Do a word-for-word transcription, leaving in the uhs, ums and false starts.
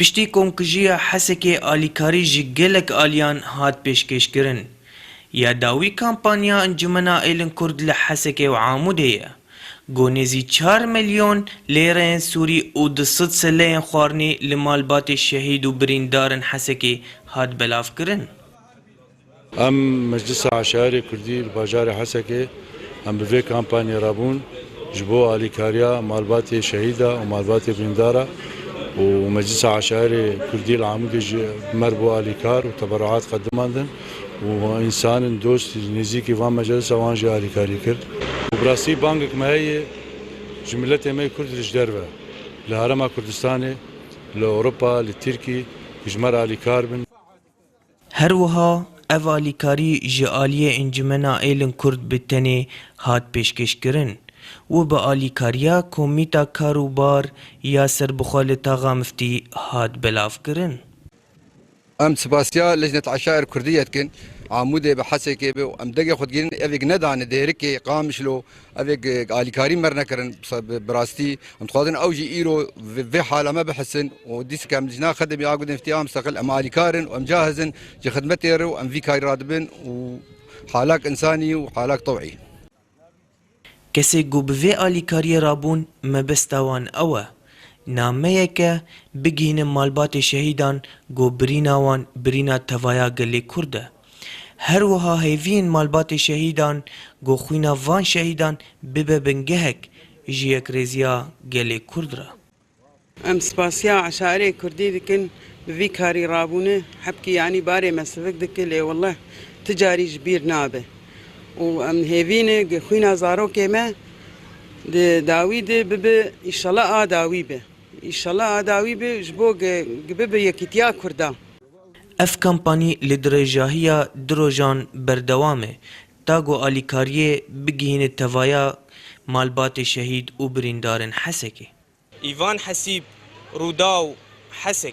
Piştî Komkujiya Hesekê alîkarî ji gelek aliyan hat pêşkêşkirin. Ya dawî kampanya Encumena Êlin Kurd li Hesekê û Amûdê ye. Ku nêzî çar milyon lêreyên Sûrî û du sed seleyên xwarinî li malbatê şehîd û birîndarên Hesekê hat belavkirin. Em Meclisa Eşairê Kurdî li bajarê Hesekê em bi vê kampanyê re bûn ji bo alîkariya malbatê şehîda û malbatê birîndara û Meclisa Eşairê Kurdî li Amûdê jî me re bo alîkar û teberuat qedimandin û însanên dost nêzîkî van meclisa wan jî alîkarî kir. Û bi rastî bangek me heye ji miletê me yê Kurd li ji derve, li Herêma Kurdistanê, li Ewropa, li Tirkî, ku ji me re alîkar bin. Her wiha ev alîkarî ji aliyê Encumena Êlin Kurd bi tenê hat pêşkêşkirin û bi alîkariya Komîta Kar û Bar ya Serbixwe li Taxa Miftî hat belavkirin. Em spasiya Lejnet Eşair Kurdiye dikin, Amûdê be, Hesekê be, û em degê xwe digihînin, evê nedane Dêrikê, Qamişlo, Evê g-, alîkarî me re nekirin, bi, bi rastî em dixwazin ew jî îro vê, vê hala me bihisin û dîsik em dijna xedimî a gudên fitî a mustaqil, em alîkar in û em cahiz in ji xidmetê re û em vî karî radibin û halak însanî û halak tewî. Kesê ku bi vê alîkariyê rabûn, mebesta wan ew e, nameyeke bigihînin malbatê şehîdan ku birîna wan birîna tevaya gelê Kurd e. Her wiha hêviyên malbatê şehîdan ku xwîna van şehîdan bibe bingehek ji yekrêziya gelê Kurd re. Em spasiya eşarê Kurdî dikin bi vî karî rabûne, hebkî yanî barê me sivik dike, lê weleh ti carî ji bîr nabe. Û em hêvî ne ku xwîna zarokê me di dawî de bibe, îşallah a dawî be. Îşallah a dawî be, ji bo ge-, ge bibe yekîtiya Kurda. Ev kampanî li dirêjahiya du rojan berdewam e, ta ku alîkariyê bigihîne tevaya malbatê şehîd û birîndarên Hesekê. Îvan Hesîb, Rûdaw, Hesek.